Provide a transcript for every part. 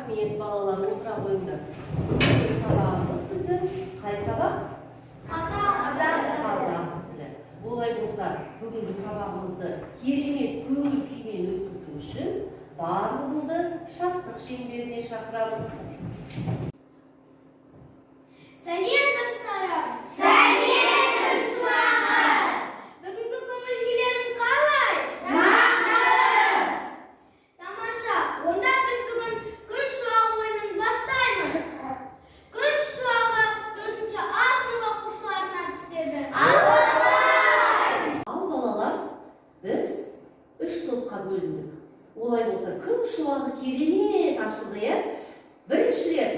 Рахмет, балалар, отыра қойыңдар. Бүгінгі сабағымыз біздің қай сабақ? Қазақ тілі. Олай болса, бүгінгі сабағымызды керемет көңіл күймен өткізу үшін барлығыңды шаттық шеңберіне шақырамын. Сәлем, достарым! Сәлем, дұшпаным! Бүгінгі көңіл күйлерің қалай? Жақсы! Тамаша, онда біз бүгін күн шуағы ойынын бастаймыз. Күн шуағы 4-А сынып оқушыларына түседі. Ал балалар, біз 3 топқа бөліндік. Олай болса, күн шуағы керемет ашылды, иә? Біріншілер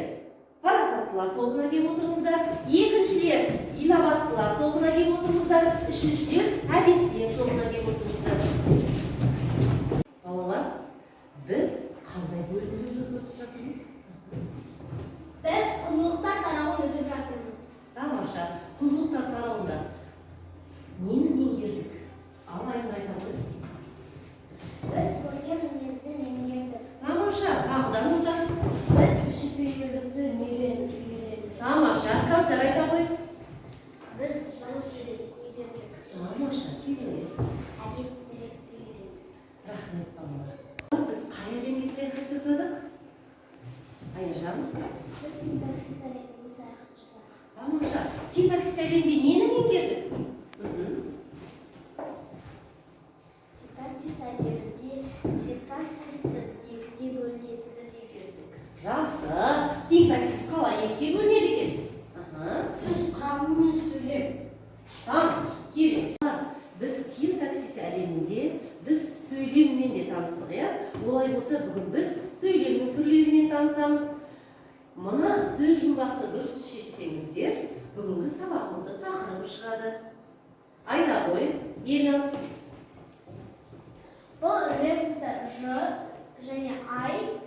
парасаттылар тобына келіп отырыңыздар, екіншілер инабаттылар тобына келіп отырыңыздар, үшіншілер әдептілер тобына келіп отырыңыздар. Балалар, біз қандай бөлімді өтіп жатырмыз? Біз құндылықтар тарауын өтіп жатырмыз. Тамаша, құндылықтар тарауында нені меңгердік? Ал Айнұр айта ғой. Біз көркем мінезді меңгердік. Тамаша, тағы да Нұртас. Біз кішіпейілдікті үйрендік. Тамаша, Кәусар айта ғой. Біз жылы жүректі үйрендік. Тамаша, керемет. Әдептілікті үйрендік. Рахмет, балалар. Біз қай әлемге саяхат жасадық? Аяжан? Біз синтаксис әлеміне саяхат жасадық. Тамаша, синтаксис әлемінде нені меңгердік? Синтаксис әлемінде синтаксисті екіге бөлінетінін үйрендік. Жақсы, синтаксис қалай екіге бөлінеді екен? Сөз құрамы мен сөйлем. Тамаша, керемет. Біз синтаксис әлемінде біз сөйлеммен де таныстық, иә? Олай болса, бүгін біз сөйлемнің түрлерімен танысамыз. Мына сөз жұмбақты дұрыс шешсеңіздер, бүгінгі сабағымыздың тақырыбы шығады. Айта ғой, Елназ. Бұл ребусты ж және ай,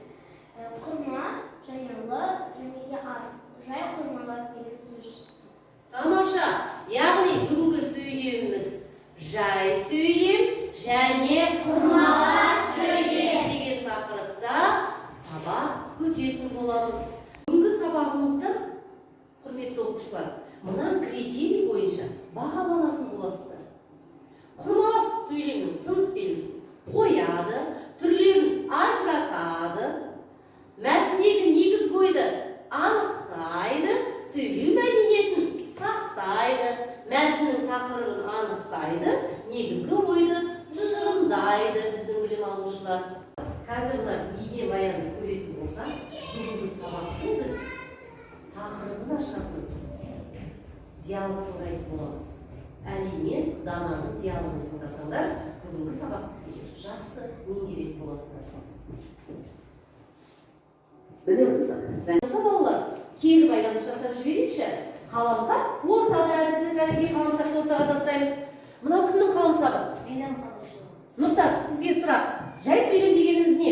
құрма және л және де ас. Жай құрмалас деген сөз. Тамаша, яғни бүгінгі сөйлеміміз жай сөйлем және Құрмалас сөйлем деген тақырыпта сабақ өтетін боламыз. Бүгінгі сабағымызды, құрметті оқушылар, мына критерий бойынша бағаланатын боласыздар. Құрмалас сөйлемнің тыныс белгісін қояды, түрлерін ажыратады, мәтіндегі негізгі ойды анықтайды, сөйлеу мәдениетін сақтайды, мәтіннің тақырыбын анықтайды, негізгі ойды тұжырымдайды біздің білім алушылар. Қазір мына бейнебаянды көретін болсақ, бүгінгі сабақтың біз тақырыбын ашатын диалог тыңдайтын боламыз. Әли мен Дананың диалогын тыңдасаңдар, бүгінгі сабақты сендер жақсы меңгеретін боласыңдар. Міне қызық. Осы балалар, кері байланыс жасап жіберейікші. Қаламсап ортада әдісі, кәдімгідей қаламсапты ортаға тастаймыз. Мынау кімнің қаламсабы? Менің қаламсабым. Нұртас, сізге сұрақ. Жай сөйлем дегеніміз не?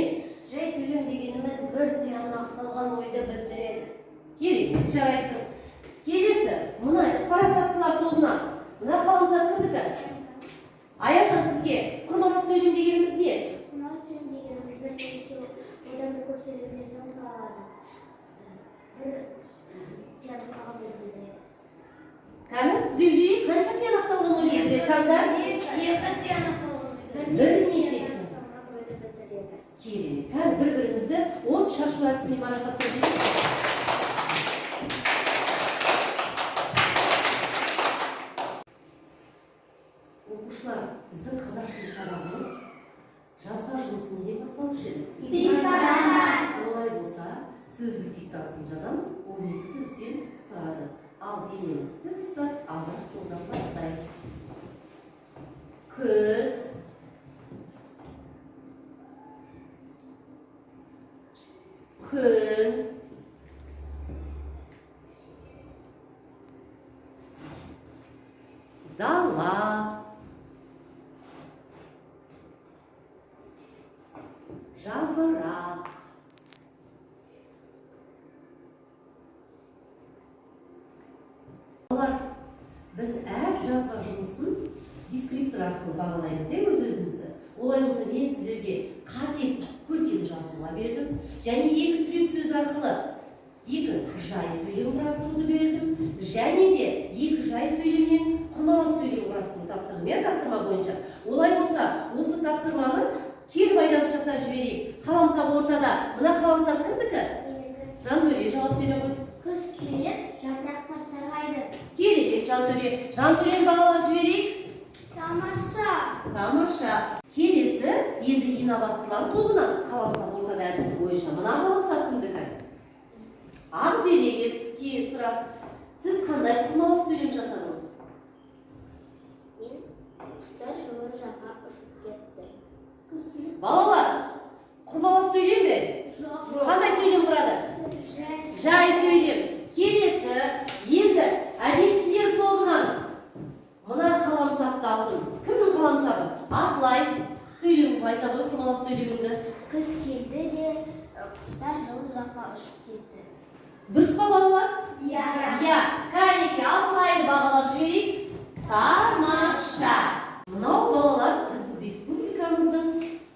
Жай сөйлем дегеніміз бір тиянақталған ойды білдіреді. Керемет, жарайсың. Келесі, мына парасаттылар тобына. Мына қаламсап кімдікі? Аяжан, сізге құрмалас сөйлем дегеніміз не? Құрмалас сөйлем дегеніміз бір немесе одан да көп сөйлемдерден құралады. Бір тиянақталған ойды білдіреді. Кәні, түзеп жіберейік, қанша тиянақталған ойды білдіреді? Кәусар? Екі тиянақталған ойды. Бірнеше тиянақталған ойды білдіреді. Керемет. Кәні, бір-бірімізді от шашу әдісімен марапаттап жіберейік. Оқушылар, біздің қазақ тілі сабағымыз жазба жұмысы неден басталушы еді? Диктанттан. Олай болса, сөздік диктантын жазамыз, 12 сөзден тұрады. Ал денеміз тік ұстап, азат жолдан бастаймыз. Күз, күн, дала, жапырақ. Балалар, біз әр жазба жұмысын дескриптор арқылы бағалаймыз, иә, өз-өзімізді. Олай болса, мен сіздерге қатесіз көркем жазуға бердім. Және екі тірек сөз арқылы екі жай сөйлем құрастыруды бердім. Және де екі жай сөйлемнен құрмалас сөйлем құрастыру тапсырдым, иә, тапсырма бойынша. Олай болса, осы тапсырманы кері байланыс жасап жіберейік. Қаламсап ортада. Мына қаламсап кімдікі? Жантөре жауап бере ғой. Күз келіп, жапырақтар сарғайды. Керемет, Жантөре. Жантөрені бағалап жіберейік. Тамаша. Тамаша. Келесі енді инабаттылар тобынан қаламсап ортада әдісі бойынша мына қаламсап кімдікі? Ақзереге сұрақ. Сіз қандай құрмалас сөйлем жасадыңыз? Мен құстар жылы жаққа ұшып кетті. Балалар, құрмалас сөйлем бе? Жоқ. Қандай сөйлем құрады? Жай сөйлем. Келесі енді әдептілер тобынан мына қаламсапты алдым. Кімнің қаламсабы? Асылай. Сөйлеміңді айта ғой, құрмалас сөйлеміңді. Күз келді де, құстар жылы жаққа ұшып кетті. Дұрыс па, балалар? Иә. Иә. Кәнеки, Асылайды бағалап жіберейік. Тамаша. Мынау балалар біздің республикамыздың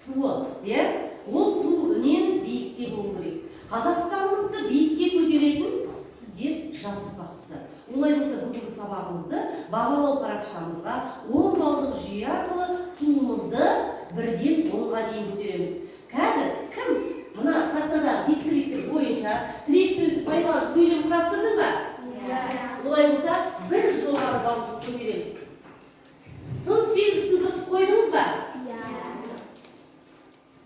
туы, иә? Ол ту үнемі биікте болу керек. Қазақстанымызды биікке көтеретін сіздер жас ұрпақсыздар. Олай болса, бүгінгі сабағымызды бағалау парақшамызға 10 балдық жүйе арқылы туымызды бірден 10-ға дейін көтереміз. Қазір кім мына тақтадағы дескриптор бойынша тірек сөзді пайдаланып сөйлем құрастырдың ба? Иә. Олай болса, бір жоғары балл көтереміз. Тыныс белгісін дұрыс қойдыңыз ба? Иә.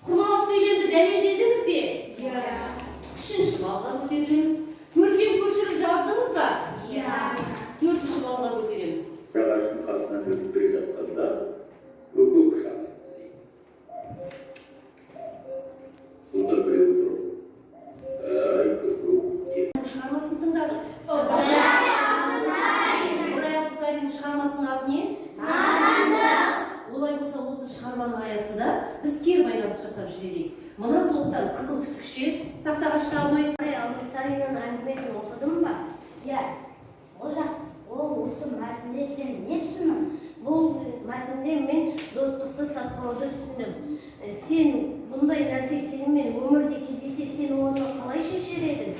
Құрмалас сөйлемді дәлелдедіңіз бе? Иә. 3-ші баллға көтереміз. Көркем көшіріп жаздыңыз ба? Иә. 4-ші баллға көтереміз. Ағаштың қасынан өтіп келе жатқанда көкек шақырды дейді. Сонда біреу тұрып, әй көкек деп. Шығармасын тыңдадық. Ыбырай Алтынсариннің шығармасының аты не? Надандық. Олай болса, осы шығарманың аясында біз кері байланыс жасап жіберейік. Мына топтан қызыл түтікше тақтаға шыға ғой. Ыбырай Алтынсариннің әңгімесін оқыдың ба? Иә. Ол осы мәтінде сен не түсіндің? Бұл мәтінде мен достықты сатпауды түсіндім. Сен бұндай нәрсе сенімен өмірде кездессе, сен оны қалай шешер едің?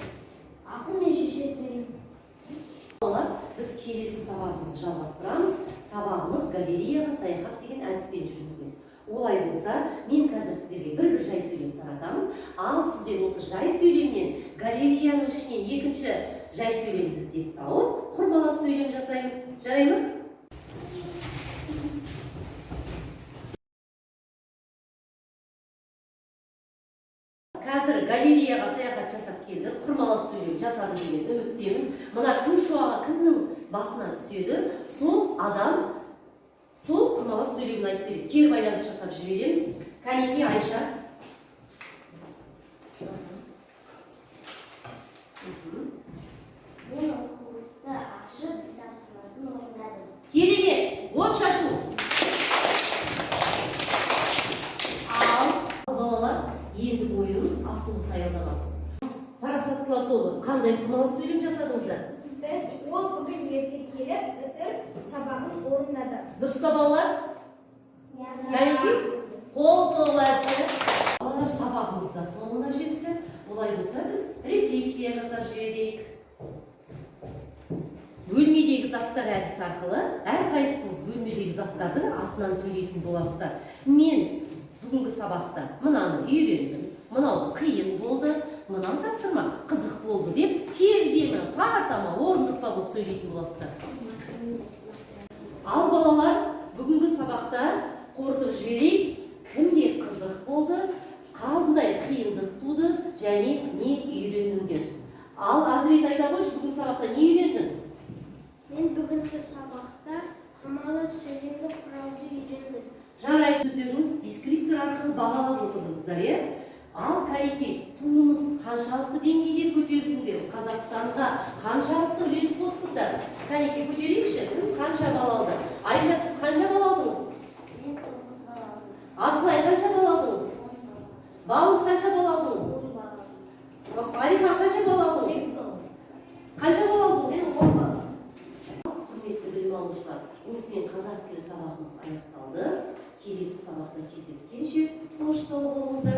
Ақылмен шешетін едім. Балалар, біз келесі сабағымызды жалғастырамыз. Сабағымыз галереяға саяхат деген әдіспен жүргізіледі. Олай болса, мен қазір сіздерге бір-бір жай сөйлем таратамын. Ал сіздер осы жай сөйлемнен галереяның ішінен екінші жай сөйлемді іздеп тауып, құрмалас сөйлем жасаймыз. Жарай ма? Қазір галереяға саяхат жасап келді, құрмалас сөйлем жасады деген үміттемін. Мына күн шуағы кімнің басына түседі, сол адам сол құрмалас сөйлемін айтып береді. Кері байланыс жасап жібереміз. Кәнеки, Айша. Мен оқулықты ашып, тапсырмасын орындадым. Керемет, от шашу. Ал балалар, енді ойынымыз автобус аялдамасы. Парасаттылар тобы, қандай құрмалас сөйлем жасадыңыздар? Біз ол бүгін ерте келіп, үтір сабағын орындады. Дұрыс па, балалар? Кәнеки, қол соғу әдісі. Балалар, сабағымыз да соңына жетті. Олай болса, біз рефлексия жасап жіберейік. Бөлмедегі заттар әдісі арқылы әрқайсыңыз бөлмедегі заттардың атынан сөйлейтін боласыздар. Мен бүгінгі сабақта мынаны үйрендім, мынау қиын болды, мынау тапсырма қызық болды деп перде ме, парта ма, орындық па болып сөйлейтін боласыздар. Ал балалар, бүгінгі сабақта қорытып жіберейік, кімге қызық болды, қандай қиындық туды және не үйрендіңдер. Ал Азірет айта қойшы, бүгінгі сабақта не үйрендің? Мен бүгінгі сабақта құрмалас сөйлемді құрауды үйрендім. Жарай, сөздеріңіз дескриптор арқылы бағалап отырдыңыздар, иә? Ал кәнеки, туымыз қаншалықты деңгейде көтердіңдер, Қазақстанға қаншалықты үлес қостыңдар? Кәнеки, көтерейікші, кім қанша балл алды? Айша, сіз қанша балл алдыңыз? Мен 9 балл алдым. Асылай, қанша балл алдыңыз? 10 балл. Балым, қанша балл алдыңыз? 10 балл алдым. Алихан, қанша балл алдыңыз? 8 балл. Қанша балл алдыңыз? Мен 10 балл. Құрметті білім алушылар, осымен қазақ тілі сабағымыз аяқталды. Келесі сабақта кездескенше қош сау болыңыздар.